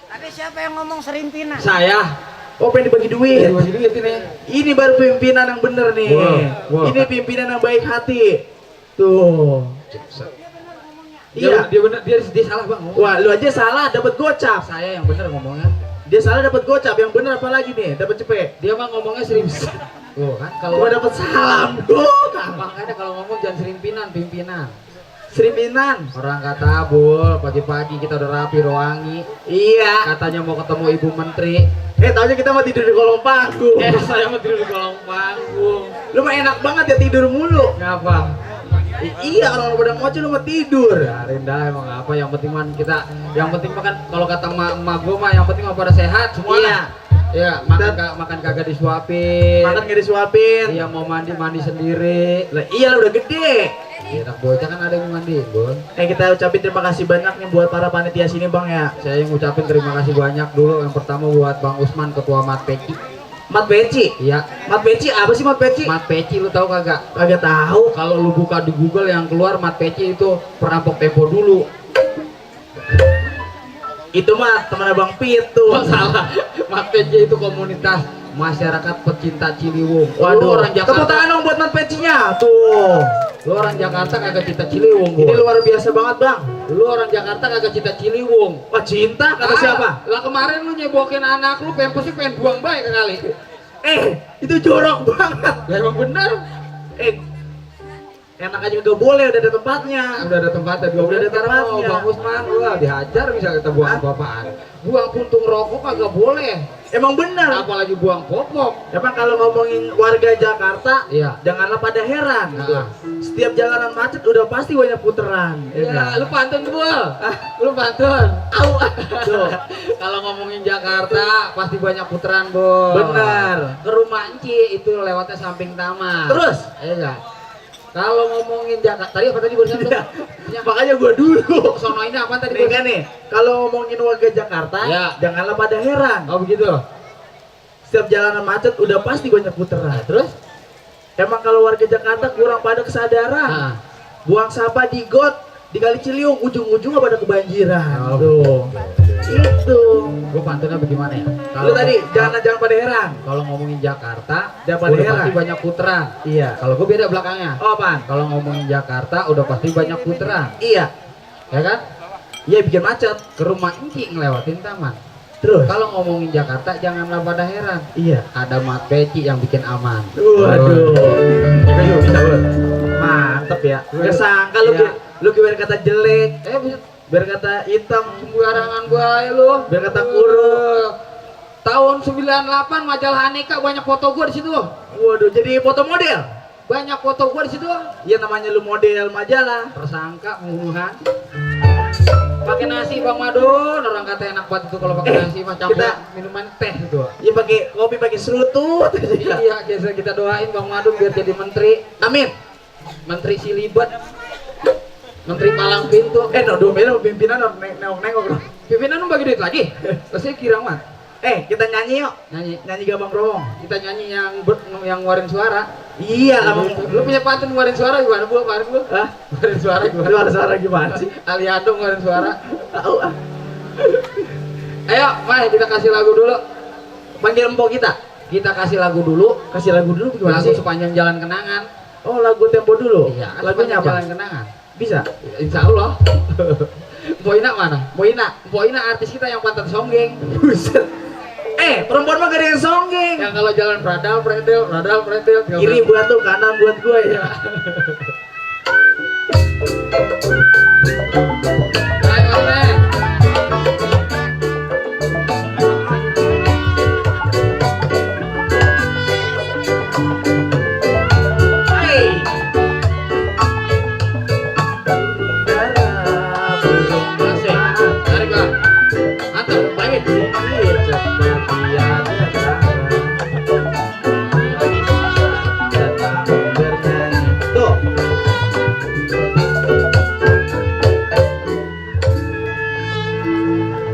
Tadi siapa yang ngomong Serimpina? Saya. Oh, pengen dibagi duit. Dibagi duit ini. Ini baru pimpinan yang bener nih. Wow. Ini pimpinan yang baik hati. Tuh. Iya. Dia bener, dia salah bang. Wah, lu aja salah dapat gocap. Saya yang bener ngomongnya. Dia salah dapat gocap, yang bener apa lagi nih? Dapat cepet. Dia mah ngomongnya serius. Tuh kan kalau Gua dapat salam doang. makanya kalau ngomong jangan serimpinan, pimpinan. Seripinan. Orang kata bul, pagi-pagi kita udah rapi, udah wangi. Iya. Katanya mau ketemu ibu menteri. Taunya kita mau tidur di kolong panggung. Saya mau tidur di kolong panggung. Lu mah enak banget ya tidur mulu. Ngapa? Iya, orang pada ngoceh lu mau tidur. Biarin dah emang apa, yang penting man kita, yang penting makan, kalau kata emak gue mah yang penting mah pada sehat semua. Iya. Iya, makan kagak disuapin. Makan gak disuapin. Iya, mau mandi sendiri. Lah iya, lu udah gede. Iya, anak bocah kan ada yang mandi, Bun. Kita ucapin terima kasih banyak nih buat para panitia sini Bang ya. Saya yang ngucapin terima kasih banyak dulu. Yang pertama buat Bang Usman, ketua Mat Peci. Mat Peci. Iya. Mat Peci apa sih Mat Peci? Mat Peci lu tahu kagak? Kagak tahu. Kalau lu buka di Google yang keluar Mat Peci itu perampok Tempo dulu. Itu mah teman Abang Pitu. Oh, salah. Mat Peci itu komunitas masyarakat pecinta Ciliwung. Waduh, Lu orang tepuk Jakarta. tangan dong buat Mat Pecinya. Tuh. Lu orang Jakarta kagak cinta Ciliwung, Ini gua. luar biasa banget Bang. Lu orang Jakarta kagak cinta Ciliwung. Wah, cinta kata siapa? Lah kemarin lu nyebokin anak lu, pempesnya pengen buang baik kali. Itu jorok banget. Lah emang bener. Enak aja gak boleh, udah ada tempatnya. Udah ada tempatnya, Udah ada sekarang mau tempatnya. Bang Usman, wah dihajar bisa kita buang apa-apaan. Buang puntung rokok kagak boleh. Emang bener. Apalagi buang popok. Emang kalau ngomongin warga Jakarta, Iya. janganlah pada heran. Nah. Setiap jalanan macet udah pasti banyak puteran. Iya, lu pantun gua. Lu pantun. Au. Tuh. Kalau ngomongin Jakarta pasti banyak putaran, Bos. Benar. Ke rumah Enci itu lewatnya samping taman. Terus? Iya enggak? Kalau ngomongin Jakarta, tadi apa tadi barusan tuh? Ya, makanya gua dulu. Sono ini apa tadi? Nih kan nih, kalau ngomongin warga Jakarta, Ya. janganlah pada heran. Oh begitu. Setiap jalanan macet udah pasti banyak puteran. Terus? Emang kalau warga Jakarta kurang pada kesadaran. Nah. Buang sampah di got, di Kali Ciliwung, ujung-ujungnya pada kebanjiran. Oh, Tuh. Itu. Gua pantunnya bagaimana ya? Lu tadi jangan pada heran. kalau ngomongin Jakarta, Jangan pada udah heran. pasti banyak putaran. Iya. Kalau gua beda belakangnya. Oh, apaan? Kalau ngomongin Jakarta udah pasti banyak putaran, Iya. ya kan? Iya, bikin macet. Ke rumah Enci ngelewatin taman. Terus? Kalau ngomongin Jakarta janganlah pada heran. Iya. Ada Mat Peci yang bikin aman. Waduh. Kita juga bisa, Bun. Mantep ya. Waduh. Gak sangka Iya. lu biar kata jelek, Bisa biar kata hitam, sembarangan gua lu. biar kata kurus. Tahun 98 majalah Aneka banyak foto gua di situ. Waduh, jadi foto model. Banyak foto gua di situ. Ya namanya lu model majalah. Tersangka pembunuhan. Pakai nasi Bang Madun, orang kata enak banget itu kalau pakai nasi mah campur kita- minuman teh gitu. Ya pakai kopi, pakai serutut. Iya, biasa kita doain Bang Madun biar jadi menteri. Amin. Menteri Silibet. Menteri Palang Pintu. Domelnya pimpinan nengok-nengok. Pimpinan lu bagi duit lagi? Pasti kira mah. Kita nyanyi yuk. Nyanyi. Nyanyi Gabang Rowong. Kita nyanyi yang ngeluarin suara. Iya lah. Lu punya pantun ngeluarin suara gimana Bu? Kemarin Bu? Hah? Ngeluarin suara gimana? Suara gimana sih? Aliando ngeluarin suara. Tahu ah. Ayo, Mai, kita kasih lagu dulu. Panggil empok kita. Kita kasih lagu dulu. Kasih lagu dulu gimana Lagu sih? sepanjang jalan kenangan. Oh, lagu tempo dulu. Iya, kan Lagunya sepanjang apa? Jalan kenangan. Bisa. Insya Allah. Poina mana? Poina artis kita yang pantat songgeng. Buset. Perempuan mah gak ada yang songgeng. Yang kalau jalan pradal predel. Kiri buat lu, kanan buat gue ya. Ayo, Neng. Hey. Asik. Tarik lah. Mantap, lagi. Tuh.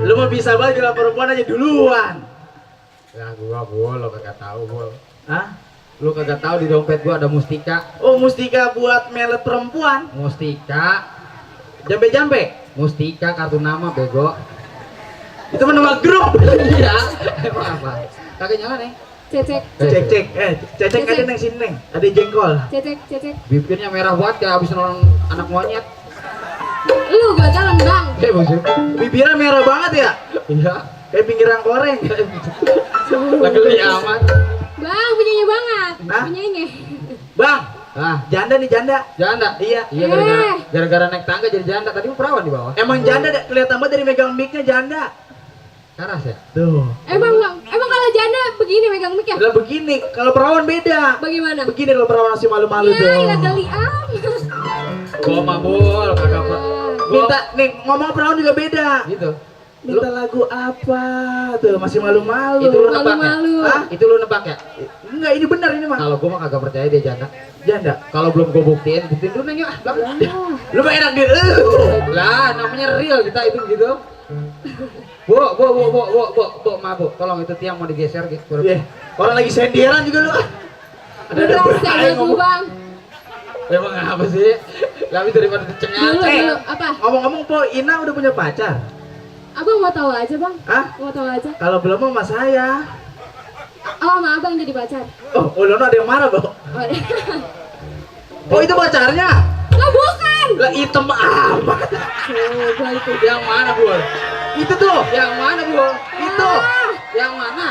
Lu mah bisa banget kalau perempuan aja duluan. Ya gua lo kagak tahu gua. Hah? Lu kagak tahu di dompet gua ada mustika. Oh, mustika buat melet perempuan. Mustika Jampe-jampe. Mustika kartu nama bego. Itu mah nama grup. Iya. Emang apa? Kagak nyala nih. Cecek, Cek. Cecek ada neng sini neng. Ada jengkol. cecek. Bibirnya merah banget kayak habis nonton anak monyet. Lu bakalan bang. Bosnya. Bibirnya merah banget ya. Iya. Kayak pinggiran koreng. Lagi aman. Bang, punyanya banget. Hah? Punyanya. Bang, Ah, janda nih janda. janda. Iya. Iya gara-gara naik tangga jadi janda. Tadi mah perawan di bawah. Emang janda kelihatan banget dari megang mic-nya janda. Karas ya? Tuh. Emang bang, emang kalau janda begini megang mic ya? Lah begini, kalau perawan beda. Bagaimana? Begini kalau perawan masih malu-malu Ya, dong. ilah kali amat. Gua mabul, kagak apa. Minta nih ngomong perawan juga beda. Gitu. Minta lagu apa? Tuh masih malu-malu. Itu lu nebak ya? Malu-malu. Hah? Itu lu nebak ya? Enggak, ini benar ini mah. Kalau gua mah kagak percaya dia janda. Janda. Kalau belum gua buktiin dulu neng yuk. Lu mah enak dia. Lah, namanya real kita itu gitu. Bu, mabuk. Tolong itu tiang mau digeser gitu. Iya. Orang lagi senderan juga lu. Ada Berasa berkaya lu ngomong. bang. Emang apa sih? Lebih daripada dicengat. Dulu, apa? Ngomong-ngomong Po Ina udah punya pacar? Abang mau tahu aja bang? Hah? Mau tahu aja? Kalau belum mah sama saya. Oh, sama abang jadi pacar. Oh, Olono ada yang marah, Bo. Oh, itu pacarnya? Lah bukan. Lah hitam amat. Coba itu. Yang mana, Bu? Itu tuh. Yang mana, Bu? Itu. Yang mana?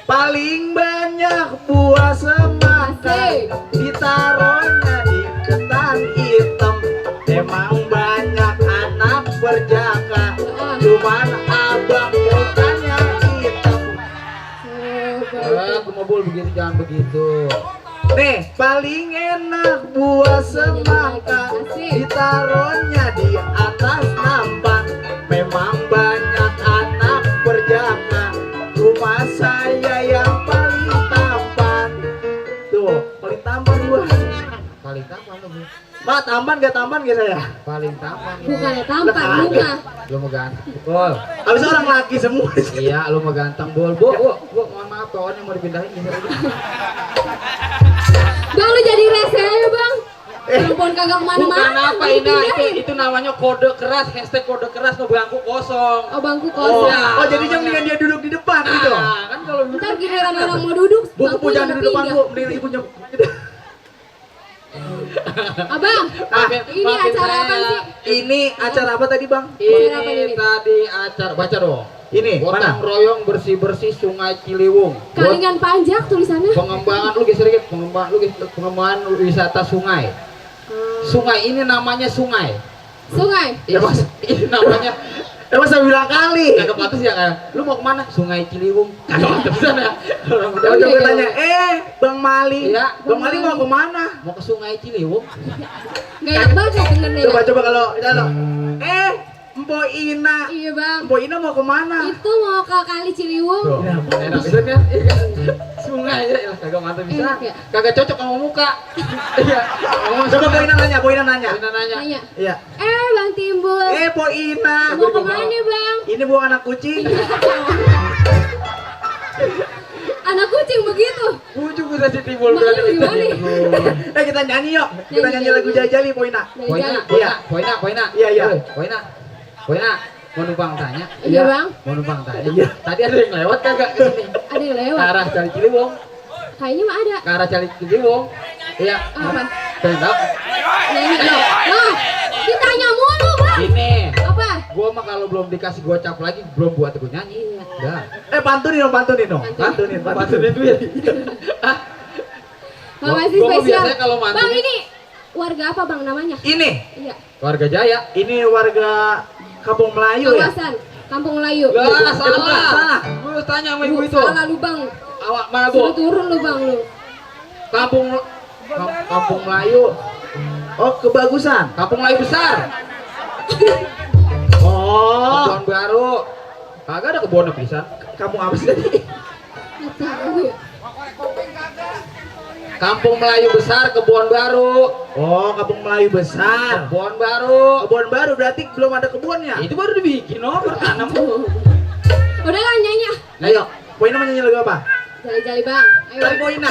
Paling banyak buah semangka Asik. ditaruhnya di ketan hitam. Emang banyak anak berjaka, cuman abang mukanya hitam. Kemobul begitu jangan begitu. Nih, paling enak buah semangka ditaruhnya di atas nampan. Memang banyak anak berjaka, cuma saya yang paling tampan. Tuh, paling tampan gua. Paling tampan lu, Bu. Ma, tampan gak saya? Paling tampan. lu. Bukan ya tampan, muka. Lu mau ganteng. Bol. Habis orang laki semua. Iya, lu mau ganteng, Bol. Bu, mohon maaf kawannya mau dipindahin geser aja. Bang lu jadi rese aja bang. Perempuan kagak Bukan kemana-mana. apa ini, itu namanya kode keras, hashtag kode keras no bangku kosong. Oh bangku Oh, kosong. oh jadi jam mendingan dia duduk di depan gitu. Nah, kan kalau Ntar giliran orang mau duduk, Bu, jangan di depan, Bu. Mendingan ibunya. Abang, ini acara apa sih? Ini acara apa tadi, Bang? Acara apa Ini ini? tadi acara baca dong. Ini, Gotong mana? royong bersih-bersih Sungai Ciliwung. Kalingan panjak tulisannya. Pengembangan lu geser dikit, pengembangan wisata sungai. Sungai ini namanya sungai. Sungai. Ya Mas, ini namanya Emang saya bilang kali. kagak pantas ya kan? Lu mau kemana? Sungai Ciliwung. Kagak pantas sana. Orang Coba udah coba tanya, Bang Mali. Iya. Bang Mali mau kemana? mau ke Sungai Ciliwung. Gak enak banget dengernya. Coba kalau Mpo Ina. Iya bang. Mpo Ina mau kemana? Itu mau ke Kali Ciliwung. Tuh. Enak bisa kan? Iya kan? Sungai ya, kagak mantap bisa. Enak ya? Kagak cocok sama muka. Iya. Coba Mpo Ina nanya, Mpo Ina nanya. Kita nanya. Nanya. Iya. Bang Timbul. Mpo Ina. Mau kemana bang? Ini buang anak kucing. Anak kucing begitu. Bujuk udah si timbul Makanya berani kita gimana? timbul. Kita nyanyi yuk. Kita nyanyi lagu Jajali, Mpo Ina. Poina. Iya, iya. Poina. Mau numpang tanya? Iya bang. Mau numpang tanya? Iya. Tadi ada yang lewat kagak ke sini? Ada yang Ke lewat. arah Cali Ciliwung. Kayaknya mah ada. Ke arah Cali Ciliwung. Iya. Apa? Tendap. Nyanyi dong. Loh, ditanya mulu bang. Ini. Apa? Gua mah kalau belum dikasih gocap lagi belum buat gue nyanyi. Dah. Pantunin dong. Pantunin. Pantunin duit. Makasih Gua mah spesial. biasanya kalau mantunin- Bang ini warga apa bang namanya? Ini. Iya. Warga Jaya. Ini warga Kampung Melayu ya? Kawasan Kampung Melayu. Lah, bukan, salah. salah. Lu tanya sama ibu itu. Salah lu bang. Awak mana, Suruh Bu? turun lu bang lu. Kampung Melayu. Oh, kebagusan. Kampung Melayu besar. Oh, Kebun baru. Kagak ada kebun pisan. kampung apa sih tadi? Nggak tahu ya. Kampung Melayu besar, kebun baru. Oh, Kampung Melayu besar. Kebun baru. Kebun baru berarti belum ada kebunnya. Itu baru dibikin, oh, bertanam. Udah lah nyanyi. Ayo, Poina mau nyanyi lagu apa? Jali-jali bang. Ayo. Dari Poina.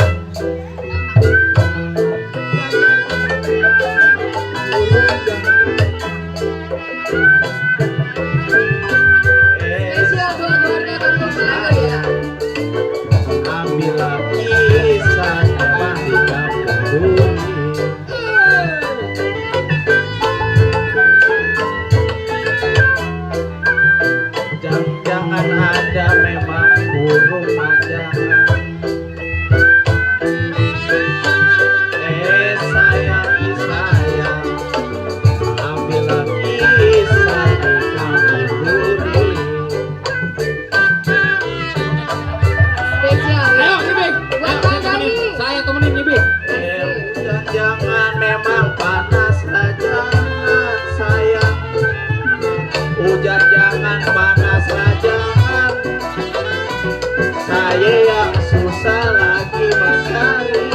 jangan Anda memang burung manjangan. Sayang, ambillah kisah di kampung duri. Spesial ya. Ayo, Nyibik. Buat Ayo, Bang temenin. Dani. Saya temenin Nyibik. Jangan memang panas lah, jangan sayang. Hujan jangan panas lah, jangan. Saya yang susah lagi mencari.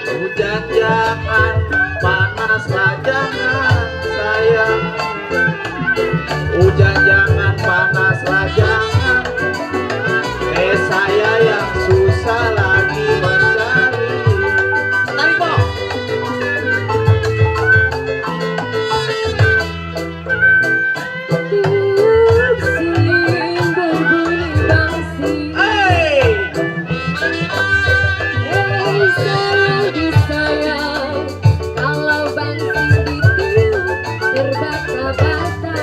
Hujan jangan panas lah, jangan sayang. Hujan jangan panas lah, jangan. Saya yang susah lagi mencari. Tarik kok. Tiup siling berbunyi bangsi. Hey! Hei sayang disayang, kalau bangsi ditiup terbata-bata.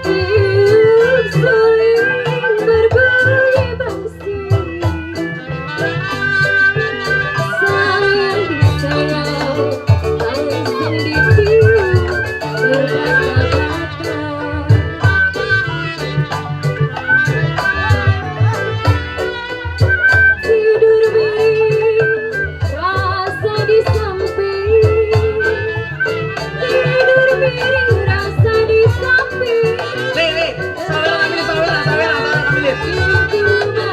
Tiup siling berbunyi bangsi. Sayang disayang, langsung ditiup terbata-bata. Tidur miring, rasa di samping. Tidur miring, rasa di samping. Nih, saweran ambilin. Itu mata.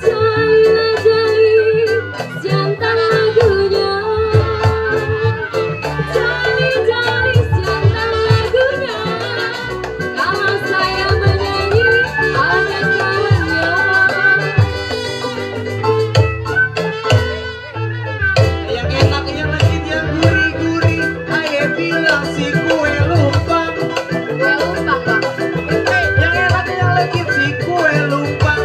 Jalilah jali, siantan lagunya. Jali jali, siantan lagunya. Kalau saya menyanyi, ada kawannya. Yang enak yang legit yang gurih-gurih. Ayah bilang si kue lumpang. Gue lupa bang. Yang enak yang legit si kue lumpang.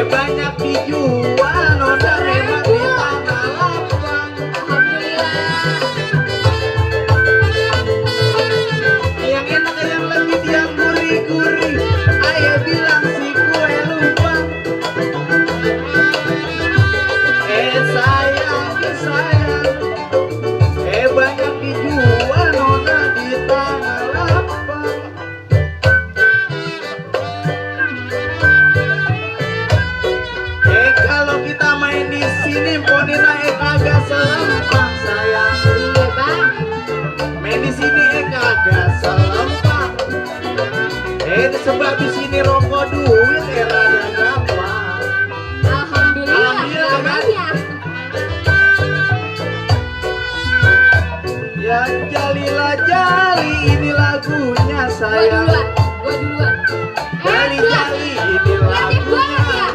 Banyak dijual, nona memang di tanah lapang. Alhamdulillah. Yang enak yang legit yang gurih-gurih. Ayah bilang si kue lumpang. Sayang, banyak dijual, nona di tanah lapang. Kalau kita main di sini, ponina kagak selempang sayang. Iya bang. Main di sini kagak selempang. Sebab di sini rokok duit rada gampang. Alhamdulillah. Alhamdulillah, Bang. Namanya. Ya jalilah jali, ini lagunya Gue sayang. duluan. Gue duluan. Jali Jelas. jali, ini Kreatif banget lagunya. ya.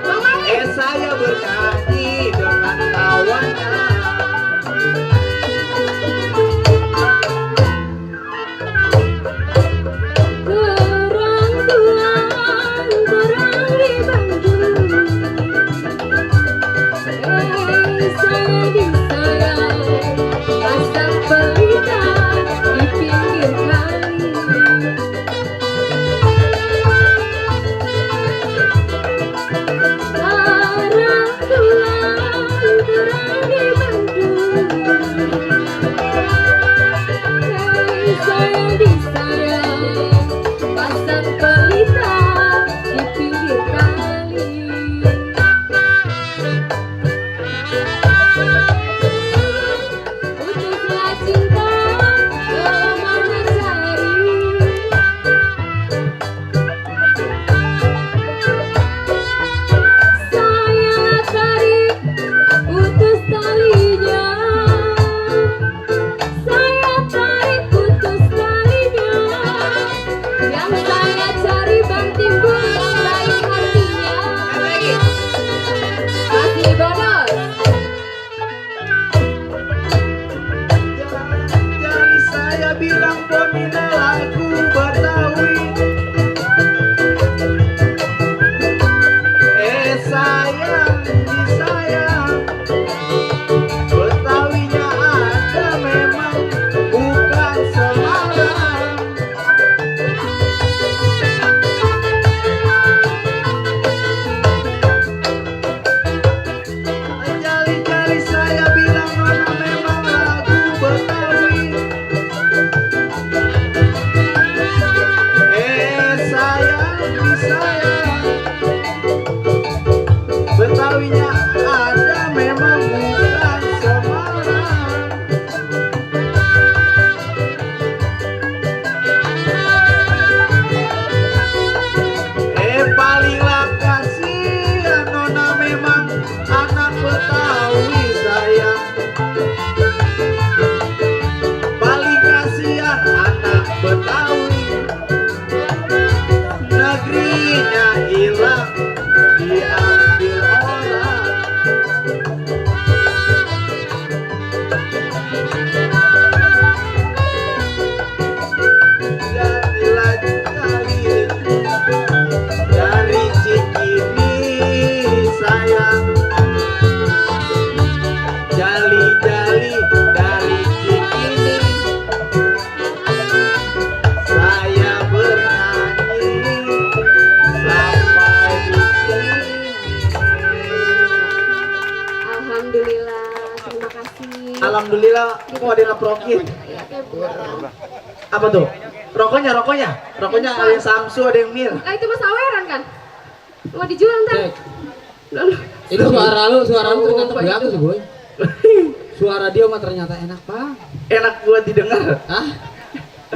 Bang Mami. Saya bernyanyi dengan kawannya. Terang bulan, terang di Bandung. Saya disayang, pasang pelita di pinggir kali. Terang bulan, terang di Bandung. Saya disayang, pasang pelita di pinggir kali. Putuslah cinta, kemana cari? Saya tarik, putus talinya. Saya tarik, putus talinya. Yang saya cari bang timbul baik hatinya. Kasih bonus. Jadi saya bilang ponina lagu Betawi, negerinya hilang diambil orang. Jadilah kali dari Cikini sayang, jali-jali dari Cikini saya bernyanyi sampai di sini. Alhamdulillah, terima kasih. Alhamdulillah, kok ada yang naprokin? Ya, kayak bukan. Apa tuh? Rokoknya ada yang Samsu, ada yang Mil. Itu mas saweran kan? Mau dijual ntar? Cek. Itu suara lu ternyata bagus sih boy. Suara dia mah ternyata enak bang. Enak buat didengar. Ah,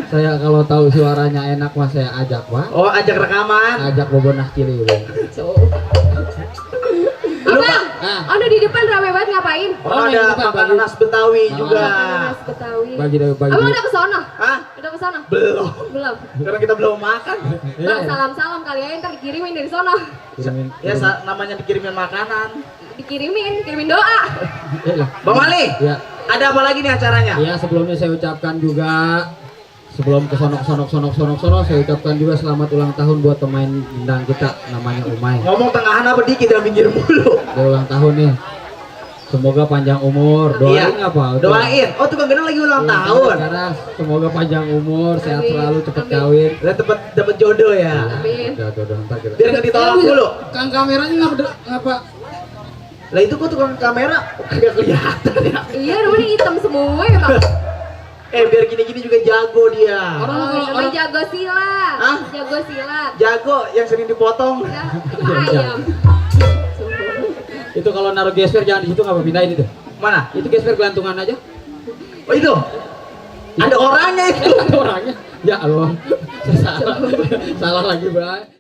saya kalau tahu suaranya enak mah saya ajak bang. Oh, ajak rekaman. Ajak bobonah cili bang. Abang, Ah. ada di depan rame banget ngapain? Oh, Oh, ada yang depan, makanan bagi- khas Betawi juga. Makanan khas Betawi. Bagi bagi. Abang udah kesana? Hah? Udah kesana? Belum. Belum. Karena kita belum makan. Iya, Bang, salam-salam kali aja ntar dikirimin dari sono. kirimin. Ya, namanya dikirimin makanan. Kirimin doa. Lah. Bang Mali, Ya, ada apa lagi nih acaranya? ya sebelumnya saya ucapkan juga sebelum ke sono saya ucapkan juga selamat ulang tahun buat pemain bintang kita namanya Umay. Ngomong tengahan apa dikit dan pinggir mulu. Dia ulang tahun nih. Semoga panjang umur. Doain Iya. apa? Doain. Oh, tukang gendong lagi ulang tahun. Sekarang semoga panjang umur, sehat Amin. selalu, cepet Amin. kawin. Udah dapat jodoh ya. Amin. Udah, ntar kita. Biar nggak ditolak dulu. Kang kameranya ngapa? Lah itu kok tukang kamera kagak kelihatan ya. Iya, rumahnya hitam semua ya bang. Biar gini-gini juga jago dia. Orang Oh, kalau namanya jago silat. Hah? Jago silat. Jago yang sering dipotong. Ya, itu ayam. itu kalau naruh gesper jangan di situ nggak pindahin itu. Mana? Itu gesper gelantungan aja. Oh itu. Ada orangnya itu. Ada orangnya. Ya Allah. Salah lagi, Bang.